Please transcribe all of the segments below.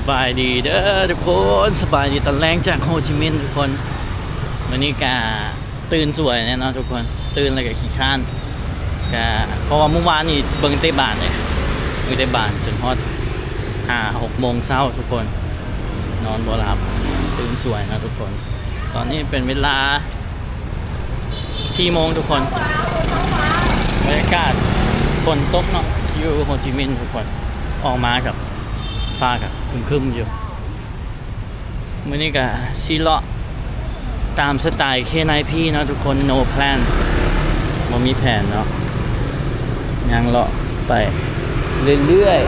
ສະບາຍດີເດີທຸກຄົນ ສະບາຍດີຕອນແລງຈາກໂຮຈິມິນທຸກຄົນ. ມື້ນີ້ກະຕື່ນສວຍແນ່ເນາະທຸກຄົນ ຕື່ນແລ້ວກະຂີ້ຄ້ານ ກະເພາະວ່າມື້ວານນີ້ເບິ່ງເຕະບານເດ້ ເບິ່ງເຕະບານຈົນຮອດຫ້າຫົກໂມງເຊົ້າທຸກຄົນ ນອນບໍ່ຫຼັບ ຕື່ນສວຍເນາະທຸກຄົນ. ຕອນນີ້ເປັນເວລາ ສີ່ໂມງທຸກຄົນ ບັນຍາກາດຝົນຕົກເນາະ ຢູ່ໂຮຈິມິນທຸກຄົນ ອອກມາກັບຟ້າກະຄຶ້ມໆຢູ່. ມື້ນີ້ກະຊິເລາະຕາມສະໄຕເຄນາຍພີເນາະທຸກຄົນ no plan ບໍ່ມີແຜນເນາະ ຍ່າງເລາະໄປເລື້ອຍໆ.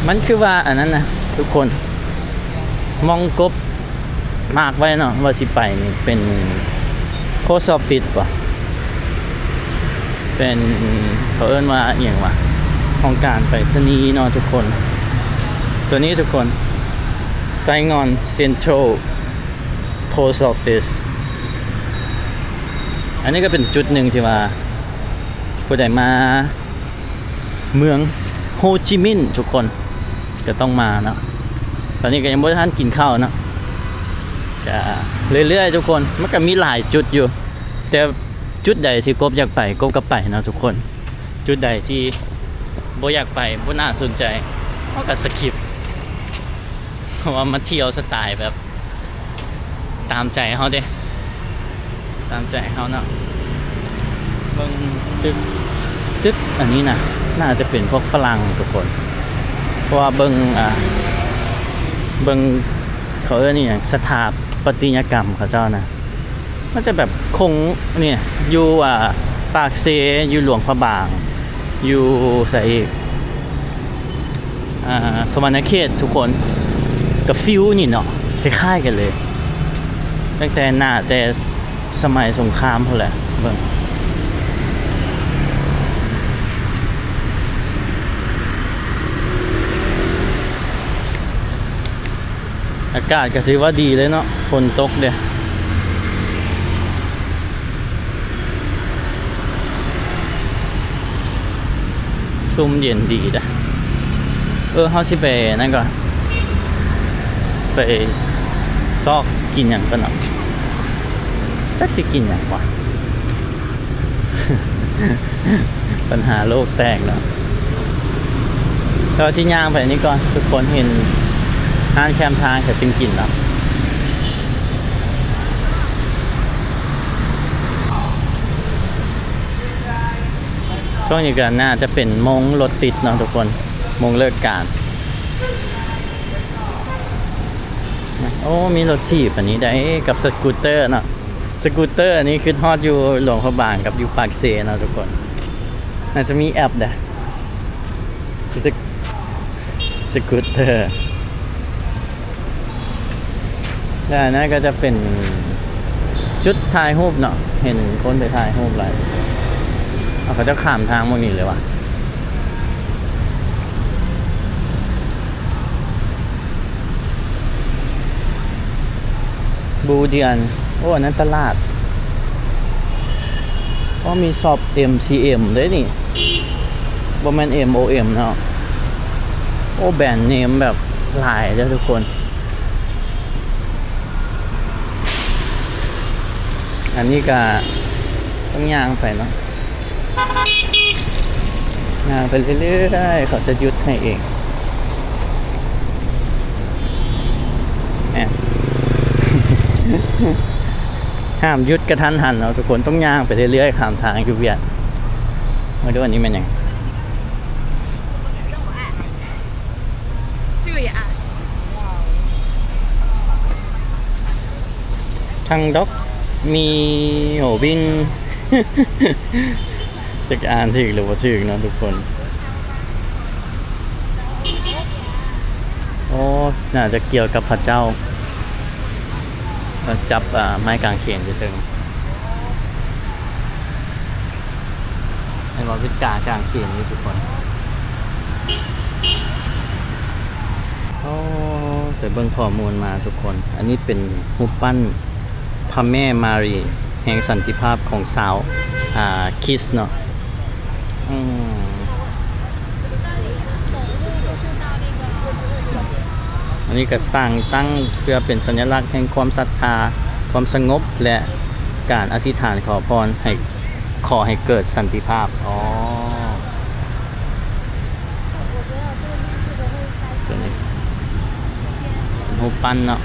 ມັນຄືວ່າອັນນັ້ນນະທຸກຄົນ ມ່ອງກົບ ມາກໄວ້ເນາະວ່າຊິໄປນີ້ເປັນ post office ບໍ່ ເປັນ ເຂົາເອີ້ນວ່າອີ່ຫຍັງວະ ຫ້ອງການໄປສະນີເນາະທຸກຄົນ. ຕົວນີ້ທຸກຄົນ Saigon Central Post Office ອັນນີ້ກະເປັນຈຸດໜຶ່ງທີ່ວ່າຜູ້ໃດມາ ເມືອງໂຮຈິມິນທຸກຄົນ ກະຕ້ອງມາເນາະ. ຕອນນີ້ກະຍັງບໍ່ທັນກິນເຂົ້າເນາະ ກະເລື້ອຍໆທຸກຄົນ ມັນກະມີຫຼາຍຈຸດຢູ່ ແຕ່ຈຸດໃດທີ່ກົບຢາກໄປ ກົບກະໄປເນາະທຸກຄົນ. ຈຸດໃດທີ່ບໍ່ຢາກໄປ ບໍ່ໜ້າສົນໃຈ ເຮົາກະສະກິບ ເພາະວ່າມາທ່ຽວສະໄຕແບບ ຕາມໃຈເຮົາເດ້ ຕາມໃຈເຮົາເນາະ. ເບິ່ງຕຶກ ຕຶກອັນນີ້ນະ ໜ້າຈະເປັນພວກຝຣັ່ງທຸກຄົນ ເພາະວ່າເບິ່ງ ອ່າ ເບິ່ງ ເຂົາເອີ້ນອີ່ຫຍັງ ສະຖາປັດຕິຍະກຳເຂົາເຈົ້ານະ ມັນຈະແບບຄົງ ນີ້ ຢູ່ ອ່າ ປາກເຊ ຢູ່ຫຼວງພະບາງ ຢູ່ໃສອີກ ອ່າ ສະຫວັນນະເຂດທຸກຄົນ ກະຟີລນີ້ເນາະ ຄ້າຍໆກັນເລີຍ ຕັ້ງແຕ່ໜ້າແຕ່ສະໄໝສົງຄາມພຸ້ນແຫຼະ. ເບິ່ງ ອາກາດກະຖືວ່າດີເລີຍເນາະ ຝົນຕົກເດ້. ຊຸ່ມເຢັນດີເດ້. ເອີ ເຮົາຊິໄປນັ້ນກ່ອນ ໄປຊອກກິນຫຍັງກ່ອນເນາະ ຈັກຊິກິນຫຍັງວະ ບັນຫາໂລກແຕກເນາະ. ເຮົາຊິຍ່າງໄປນີ້ກ່ອນ ທຸກຄົນເຫັນຮ້ານແຄມທາງກະຈຶ່ງກິນເນາະ. ຊ່ວງນີ້ກະໜ້າຈະເປັນໂມງລົດຕິດເນາະທຸກຄົນ ໂມງເລີກການ. ໂອ້ ມີລົດຖີບອັນນີ້ໄດ້ ກັບສະກູດເຕີເນາະ ສະກູດເຕີອັນນີ້ຄິດຮອດຢູ່ຫຼວງພະບາງກັບຢູ່ປາກເຊເນາະທຸກຄົນ. ໜ້າຈະມີແອັບເດ້ ສະ ສະກູດເຕີ ແລະ ອັນນັ້ນກະຈະເປັນຈຸດຖ່າຍຮູບເນາະ ເຫັນຄົນໄປຖ່າຍຮູບຫຼາຍ. ເອົາ ເຂົາເຈົ້າຂ້າມທາງໝ່ອງນີ້ເລີຍຫວາ ບູດຽນ. ໂອ້ ອັນນັ້ນຕະຫຼາດ. ໂອ້ ມີຊັອບເອັມຊີເອັມເດ້ນີ້ ບໍ່ແມ່ນເອັມໂອເອັມເນາະ. ໂອ້ ແບຣນເນມແບບຫຼາຍເດີທຸກຄົນ. ອັນນີ້ກະຕ້ອງຍ່າງໄປເນາະ. ຍ່າງໄປເລື້ອຍໆ ເຂົາຈະຢຸດໃຫ້ເອງ. ແມ່ນ ຫ້າມຢຸດກະທັນຫັນເນາະທຸກຄົນ ຕ້ອງຍ່າງໄປເລື້ອຍໆ ຂ້າມທາງຢູ່ຫວຽດ. ມາດູອັນນີ້ແມ່ນຫຍັງ? ທັງດັອກ ມີໂຫວິງ ຈັກອ່ານຖືກຫຼືບໍ່ຖືກເນາະທຸກຄົນ. ໂອ້ ໜ້າຈະກ່ຽວກັບພະເຈົ້າ ແລ້ວຈັບ ອ່າ ໄມ້ກາງເຂນຢູ່ເທິງ. ເຫັນບໍ່? ເປັນກາກາງເຂນຢູ່ທຸກຄົນ. ໂອ້ ໄປເບິ່ງຂໍ້ມູນມາທຸກຄົນ. ອັນນີ້ເປັນຮູບປັ້ນພະແມ່ມາຣີແຫ່ງສັນຕິພາບຂອງຊາວ ອ່າ ຄຣິສເນາະ. ອືມ. ອັນນີ້ກໍສ້າງຕັ້ງເພື່ອເປັນສັນຍະລັກແຫ່ງຄວາມສັດທາ, ຄວາມສະຫງົບ ແລະ ການອະທິຖານຂໍພອນໃຫ້, ຂໍໃຫ້ເກີດສັນຕິພາບ. ອໍ ຕົວນີ້ເປັນຮູບປັ້ນເນາະ.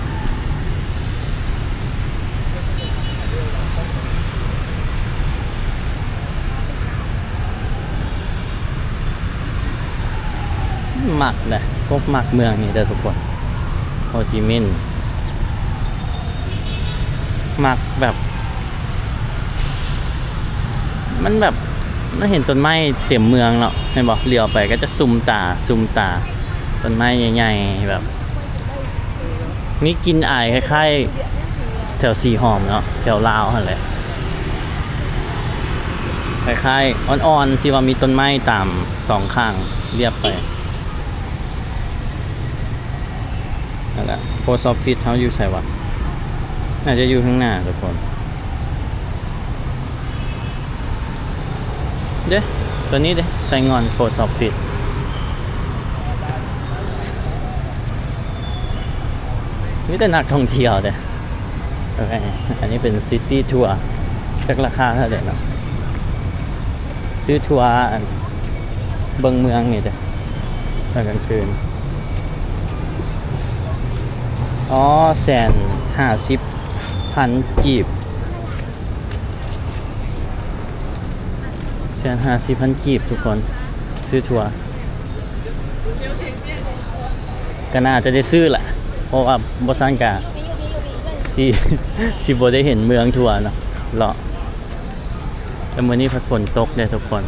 ມັກເດ້ ກົບມັກເມືອງນີ້ເດີທຸກຄົນ. ໂຮຈິມິນ ມັກແບບ ມັນແບບ ມັນເຫັນຕົ້ນໄມ້ເຕັມເມືອງເນາະ ແມ່ນບໍ່? ຫຼຽວໄປກໍຈະຊຸ່ມຕາ, ຊຸ່ມຕາ, ຕົ້ນໄມ້ໃຫຍ່ໆ ແບບ ມີກິ່ນອາຍຄ້າຍໆ ແຖວສີຫອມເນາະ, ແຖວລາວຫັ້ນແຫຼະ, ຄ້າຍໆ ອ່ອນໆ ທີ່ວ່າມີຕົ້ນໄມ້ຕາມສອງຂ້າງລຽບໄປ. ນັ້ນແຫຼະ ໂພສອອບຟິດເຮົາຢູ່ໃສວະ? ໜ້າຈະຢູ່ຂ້າງໜ້າທຸກຄົນ. ເດ້ ຕົວນີ້ເດ້ ໄຊງ່ອນໂພສອອບຟິດ ມີແຕ່ນັກທ່ອງທ່ຽວເດ້. ໂອເຄ ອັນນີ້ເປັນຊິຕີທົວ ຈັກລາຄາເທົ່າໃດເນາະ? ຊື້ທົວ ອັນ ເບິ່ງເມືອງນີ້ເດ້ ຕອນກາງຄືນ. ອໍ ແສນຫ້າສິບພັນກີບ. ແສນຫ້າສິບພັນກີບທຸກຄົນ ຊື້ທົວ ກໍໜ້າຈະໄດ້ຊື້ແຫຼະ ເພາະວ່າບໍ່ຊັ້ນກະຊິ ຊິບໍ່ໄດ້ເຫັນເມືອງທົ່ວເນາະ ເລາະ. ແຕ່ມື້ນີ້ພັດຝົນຕົກເດ້ທຸກຄົນ.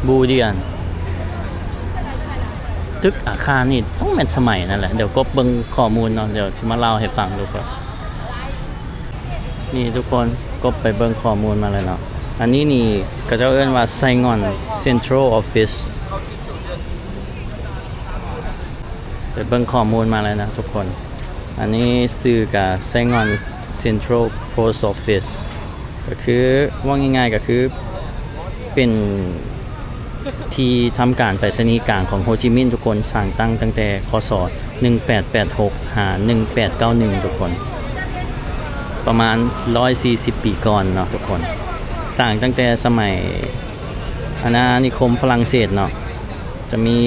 ບູດຽນ ຕຶກອາຄານນີ້ຕ້ອງແມ່ນສະໄໝນັ້ນແຫຼະ. ດຽວກົບເບິ່ງຂໍ້ມູນເນາະ ດຽວຊິມາເລົ່າໃຫ້ຟັງທຸກຄົນ. ນີ້ທຸກຄົນ ກົບໄປເບິ່ງຂໍ້ມູນມາແລ້ວເນາະ. ອັນນີ້ນີ້ເຂົາເຈົ້າເອີ້ນວ່າ ໄຊງ່ອນ ເຊັນທຣອລ ອອບຟິດ. ໄປເບິ່ງຂໍ້ມູນມາແລ້ວນະທຸກຄົນ. ອັນນີ້ຊື່ກະ ໄຊງ່ອນ ເຊັນທຣອລ ໂພສອອບຟິດ ກໍຄື ເວົ້າງ່າຍໆ ກໍຄືເປັນທີ່ທຳການໄປສະນີກາງຂອງໂຮຈິມິນທຸກຄົນ. ສ້າງຕັ້ງຕັ້ງແຕ່ ຄ.ສ. ໜຶ່ງແປດແປດຫົກ ຫາ ໜຶ່ງແປດເກົ້າໜຶ່ງ ທຸກຄົນ, ປະມານຮ້ອຍສີ່ສິບປີກ່ອນເນາະທຸກຄົນ. ສ້າງຕັ້ງແຕ່ສະໄໝອານານິຄົມຝຣັ່ງເສດເນາະ. ຈະມີ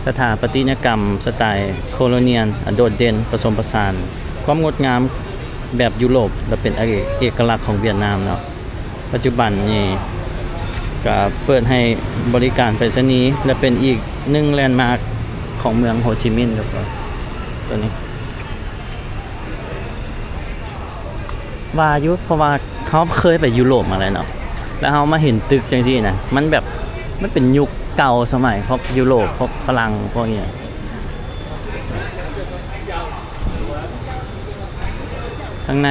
ສະຖາປັດຕະຍະກຳສະໄຕໂຄໂລນຽນ ອັນໂດດເດັ່ນ ປະສົມປະສານຄວາມງົດງາມແບບຢູໂຣບ ແລະ ເປັນເອກະລັກຂອງຫວຽດນາມເນາະ. ປັດຈຸບັນນີ້ກະເປີດໃຫ້ບໍລິການໄປສະນີ ແລະ ເປັນອີກໜຶ່ງແລນມາກຂອງເມືອງໂຮຈິມິນ ທຸກຄົນ. ຕົວນີ້ ວ່າຢູ່ ເພາະວ່າເຮົາເຄີຍໄປຢູໂຣບມາແລ້ວເນາະ ແລ້ວເຮົາມາເຫັນຕຶກຈັ່ງຊີ້ນະ ມັນແບບ ມັນເປັນຍຸກເກົ່າສະໄໝພວກຢູໂຣບ ພວກຝຣັ່ງ ພວກອີ່ຫຍັງ. ຂ້າງໃນ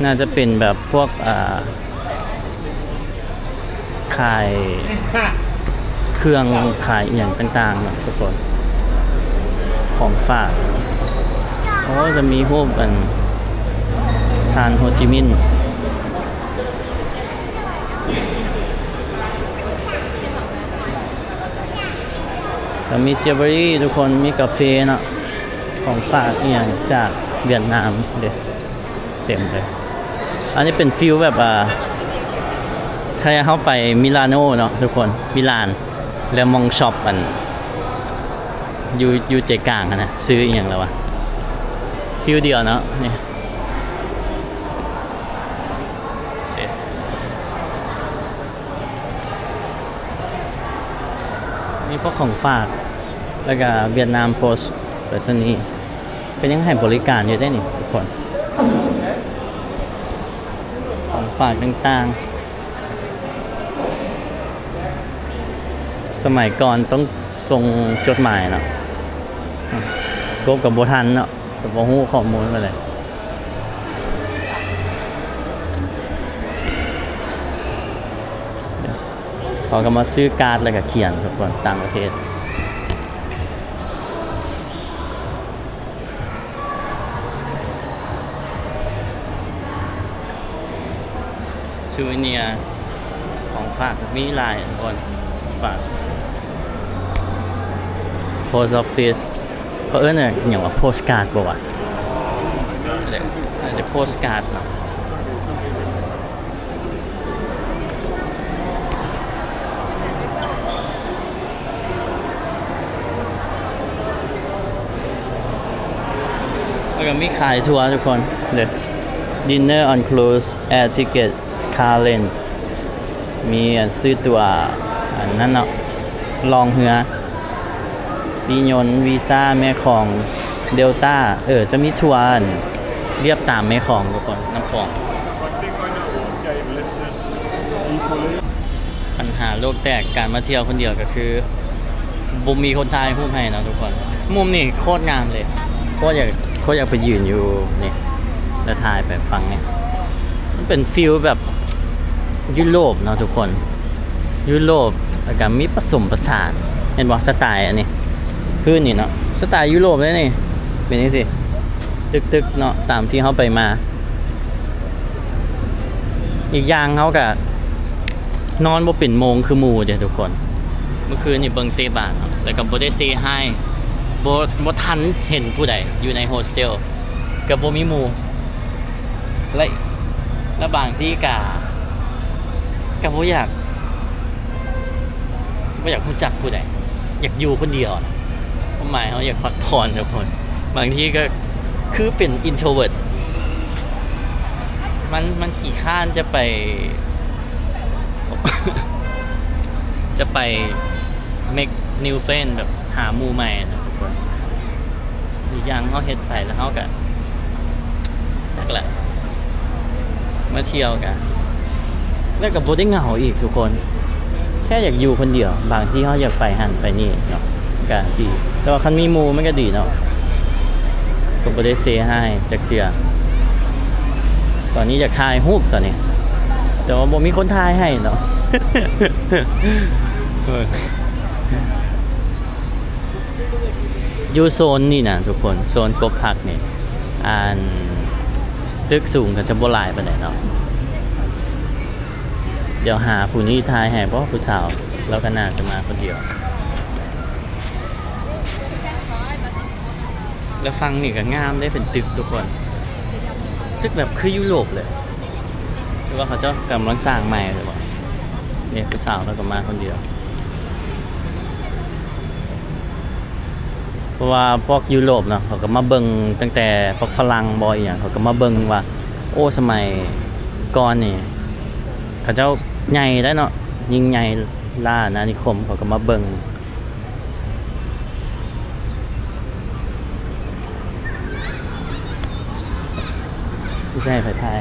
ໜ້າຈະເປັນແບບພວກ ອ່າ ຂາຍເຄື່ອງ ຂາຍອີ່ຫຍັງຕ່າງໆເນາະທຸກຄົນ. ຂອງຝາກ ໂອ້ ຈະມີຮູບອັນທ່ານໂຮຈິມິນ ແລ້ວມີຈິວເວລຣີທຸກຄົນ ມີກາເຟເນາະ ຂອງຝາກອີ່ຫຍັງຈາກຫວຽດນາມເດ້. ເຕັມເລີຍ. ອັນນີ້ເປັນຟີລແບບ ອ່າ ຖ້າເຮົາໄປມິລາໂນເນາະທຸກຄົນ ມິລານ ແລ້ວມອງຊັອບອັນ ຢູ່ ຢູ່ໃຈກາງຫັ້ນນະ ຊື່ອີ່ຫຍັງລະວະ ຟີລດຽວເນາະ. ນີ້ ນີ້ພວກຂອງຝາກ ແລ້ວກະຫວຽດນາມໂພສ ໄປສະນີ ກໍຍັງໃຫ້ບໍລິການຢູ່ເດ້ນີ້ທຸກຄົນ. ຂອງຝາກຕ່າງໆ ສະໄໝກ່ອນຕ້ອງສົ່ງຈົດໝາຍເນາະ. ກົບກໍບໍ່ທັນເນາະ ກໍບໍ່ຮູ້ຂໍ້ມູນປານໃດ. ເຂົາກໍມາຊື້ກາດ ແລ້ວກໍຂຽນທຸກຄົນ ຕ່າງປະເທດ. ຊູເວເນຍຂ ຂອງຝາກມີຫຼາຍຄົນ ຝາກ Post Office ເຂົາເອີ້ນຫຍັງວ່າ Postcard ບໍ່ວະ? ໜ້າຈະ Postcard ເນາະ. ແລ້ວກໍມີຂາຍທົວທຸກຄົນເດ້ Dinner on Cruise Air Ticket Car Rent ມີອັນຊື້ຕົ໋ວອັນນັ້ນເນາະ ລ່ອງເຮືອ ມີຍົນ ວີຊາ ແມ່ຂອງ Delta ເອີ ຈະມີທົວອັນລຽບຕາມແມ່ຂອງທຸກຄົນ ນ້ຳຂອງ. ບັນຫາໂລກແຕກການມາທ່ຽວຄົນດຽວກໍຄື ບໍ່ມີຄົນຖ່າຍຮູບໃຫ້ເນາະທຸກຄົນ. ມຸມນີ້ໂຄດງາມເລີຍ ໂຄດຢາກ ໂຄດຢາກໄປຢືນຢູ່ນີ້ ແລ້ວຖ່າຍໄປຝັ່ງນີ້. ມັນເປັນຟີລແບບຢູໂຣບເນາະທຸກຄົນ ຢູໂຣບ ແລ້ວກໍມີປະສົມປະສານ ເຫັນບໍ່? ສະໄຕອັນນີ້ ພື້ນນີ້ເນາະ ສະໄຕຢູໂຣບເລີຍນີ້ ເປັນຈັ່ງຊີ້ ຕຶກໆ ເນາະ ຕາມທີ່ເຮົາໄປມາ. ອີກຢ່າງເຮົາກະນອນບໍ່ເປັນໂມງຄືໝູ່ເດ້ທຸກຄົນ. ມື້ຄືນນີ້ເບິ່ງເຕະບານເນາະ ແລ້ວກໍບໍ່ໄດ້ເຊຮາຍ ບໍ່ ບໍ່ທັນເຫັນຜູ້ໃດຢູ່ໃນໂຮສເທວ ກໍບໍ່ມີໝູ່ ແລະ ແລະບາງທີກະ ກໍບໍ່ຢາກ ບໍ່ຢາກຮູ້ຈັກຜູ້ໃດ ຢາກຢູ່ຄົນດຽວ. ຄວາມໝາຍເຮົາຢາກພັກຜ່ອນທຸກຄົນ. ບາງທີກໍຄືເປັນ introvert ມັນ ມັນຂີ້ຄ້ານຈະໄປ ຈະໄປ make new friend ແບບຫາໝູ່ໃໝ່ນະທຸກຄົນ. ອີກຢ່າງເຮົາເຮັດໄປແລ້ວເຮົາກະ ຈັກລະ ມາທ່ຽວກະ ແລ້ວກະບໍ່ໄດ້ເຫງົາອີກທຸກຄົນ ແຄ່ຢາກຢູ່ຄົນດຽວ. ບາງທີເຮົາຢາກໄປຫັ້ນໄປນີ້ເນາະ ກະດີ ແຕ່ວ່າຄັນມີໝູ່ມັນກະດີເນາະ. ກໍບໍ່ໄດ້ເຊຮາຍຈັກເທື່ອ. ຕອນນີ້ຢາກຖ່າຍຮູບຕອນນີ້ ແຕ່ວ່າບໍ່ມີຄົນຖ່າຍໃຫ້ເນາະ. ເອີ ຢູ່ໂຊນນີ້ນະທຸກຄົນ ໂຊນກົບຜັກນີ້ ອັນ ຕຶກສູງກໍຈະບໍ່ຫຼາຍປານໃດເນາະ. ດຽວຫາຜູ້ນີ້ຖ່າຍໃຫ້ບໍ ຜູ້ສາວ ລາວກໍໜ້າຈະມາຄົນດຽວ. ແລ້ວຝັ່ງນີ້ກໍງາມເດ້ ເປັນຕຶກທຸກຄົນ ຕຶກແບບຄືຢູໂຣບເລີຍ ຫຼືວ່າເຂົາເຈົ້າກຳລັງສ້າງໃໝ່ຫຼືບໍ່? ນີ້ຜູ້ສາວລາວກໍມາຄົນດຽວ. ເພາະວ່າພວກຢູໂຣບເນາະ ເຂົາກໍມາເບິ່ງຕັ້ງແຕ່ພວກຝຣັ່ງບໍ ອີ່ຫຍັງ ເຂົາກໍມາເບິ່ງວ່າ ໂອ້ ສະໄໝກ່ອນນີ້ ເຂົາເຈົ້າໃຫຍ່ໄດ໋ເນາະ ຍິ່ງໃຫຍ່ລ້າອານານິຄົມ ເຂົາກໍມາເບິ່ງ. ຜູ້ຊາຍໄປຖ່າຍ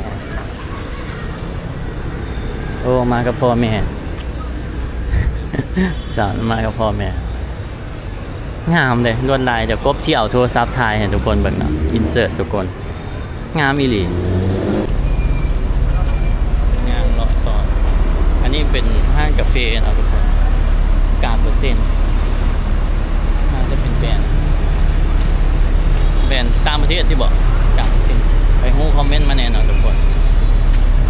ໂອ້ ມາກັບພໍ່ແມ່ ສາວມາກັບພໍ່ແມ່. ງາມເດ້ ລວດລາຍ. ດຽວກົບຊິເອົາໂທລະສັບຖ່າຍໃຫ້ທຸກຄົນເບິ່ງເນາະ insert ທຸກຄົນ. ງາມອີ່ຫຼີ. ຍ່າງເລາະຕໍ່. ອັນນີ້ເປັນຮ້ານກາເຟເນາະທຸກຄົນ. ກາເປີເຊັນ ໜ້າຈະເປັນແບຣນ ແບຣນຕ່າງປະເທດຕິບໍ? ກາເປີເຊັນ. ໃຜຮູ້ຄອມເມັນມາແນ່ເນາະທຸກຄົນ.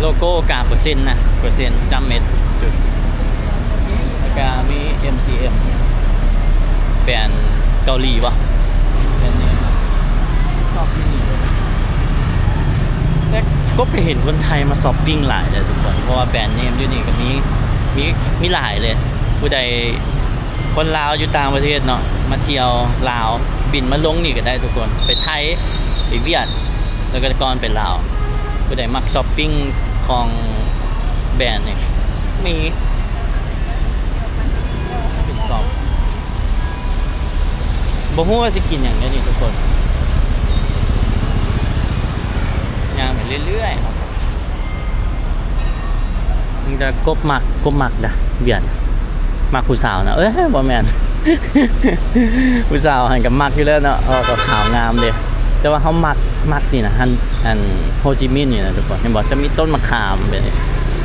ໂລໂກ້ກາເປີເຊັນນະ ເປີເຊັນ ຈ້ຳເມັດ ຈຸດ. ແລ້ວກະມີ ເອັມຊີເອັມ ແບຣນເກົາຫຼີບໍ? ແບຣນເນມ ຊອບຢູ່ນີ້ເລີຍ. ແຕ່ກໍໄປເຫັນຄົນໄທມາຊັອບປິງຫຼາຍເດ້ທຸກຄົນ ເພາະວ່າແບຣນເນມຢູ່ນີ້ກໍມີ ມີ ມີຫຼາຍເລີຍ. ຜູ້ໃດ ຄົນລາວຢູ່ຕ່າງປະເທດເນາະ ມາທ່ຽວລາວ ບິນມາລົງນີ້ກໍໄດ້ທຸກຄົນ ໄປໄທ ໄປຫວຽດ ແລ້ວກໍກ່ອນໄປລາວ. ຜູ້ໃດມັກຊັອບປິງຂອງແບຣນນີ້ ມີເປັນຊັອບ. ບໍ່ຮູ້ວ່າຊິກິນຫຍັງເດ້ນີ້ທຸກຄົນ ຍ່າງໄປເລື້ອຍໆເນາະ. ມີແຕ່ກົບມັກ ກົບມັກດາ ວຽນ ມັກຜູ້ສາວນະ. ເອີຍ ບໍ່ແມ່ນ ຜູ້ສາວຫັ້ນກໍມັກຢູ່ແລ້ວເນາະ ເອີ ກໍຂາວງາມເດ້. ແຕ່ວ່າເຮົາມັກ ມັກນີ້ນະ ຫັ້ນ ອັນ ໂຮຈິມິນນີ້ນະທຸກຄົນ ເຫັນບໍ່? ຈະມີຕົ້ນມະຂາມແບບນີ້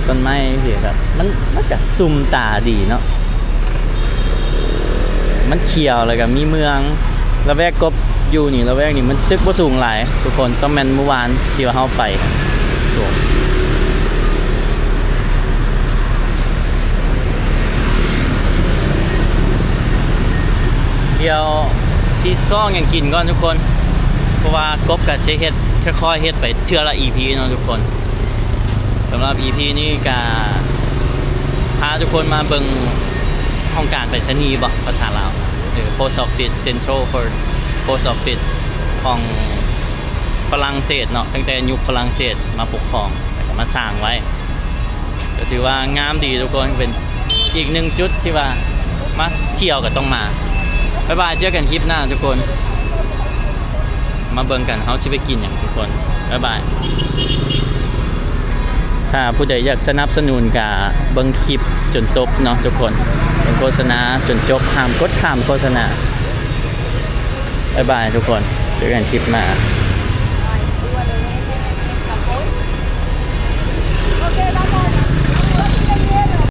ຕົ້ນໄມ້ຈັ່ງຊີ້ ແບບມັນ ມັນກໍຊຸ່ມຕາດີເນາະ. ມັນຂຽວ ແລ້ວກໍມີເມືອງ. ລະແວກກົບຢູ່ນີ້ ລະແວກນີ້ມັນຕຶກບໍ່ສູງຫຼາຍທຸກຄົນ. ຕ້ອງແມ່ນມື້ວານທີ່ວ່າເຮົາໄປ ໂອ້ ທ່ຽວທີ່ສອງຫຍັງກິນກ່ອນທຸກຄົນ ເພາະວ່າກົບກໍຊິເຮັດ ຄ່ອຍໆເຮັດໄປເທື່ອລະອີພີເນາະທຸກຄົນ. ສຳລັບອີພີນີ້ກໍພາທຸກຄົນມາເບິ່ງຫ້ອງການໄປສະນີບໍ ພາສາລາວ ເອີ Post Office Central for Post Office ຂອງຝຣັ່ງເສດເນາະ ຕັ້ງແຕ່ຍຸກຝຣັ່ງເສດມາປົກຄອງ ແລ້ວກໍມາສ້າງໄວ້ ກໍຖືວ່າງາມດີທຸກຄົນ ເປັນອີກໜຶ່ງຈຸດທີ່ວ່າມາທ່ຽວກໍຕ້ອງມາ. ບາຍບາຍ ເຈີກັນຄລິບໜ້າທຸກຄົນ ມາເບິ່ງກັນເຮົາຊິໄປກິນຫຍັງທຸກຄົນ. ບາຍບາຍ. ຖ້າຜູ້ໃດຢາກສະໜັບສະໜູນກະເບິ່ງຄລິບຈົນຈົບເນາະທຸກຄົນ ເບິ່ງໂຄສະນາຈົນຈົບ ຫ້າມກົດຂ້າມໂຄສະນາ. ບາຍບາຍທຸກຄົນ ເຈີກັນຄລິບໜ້າ.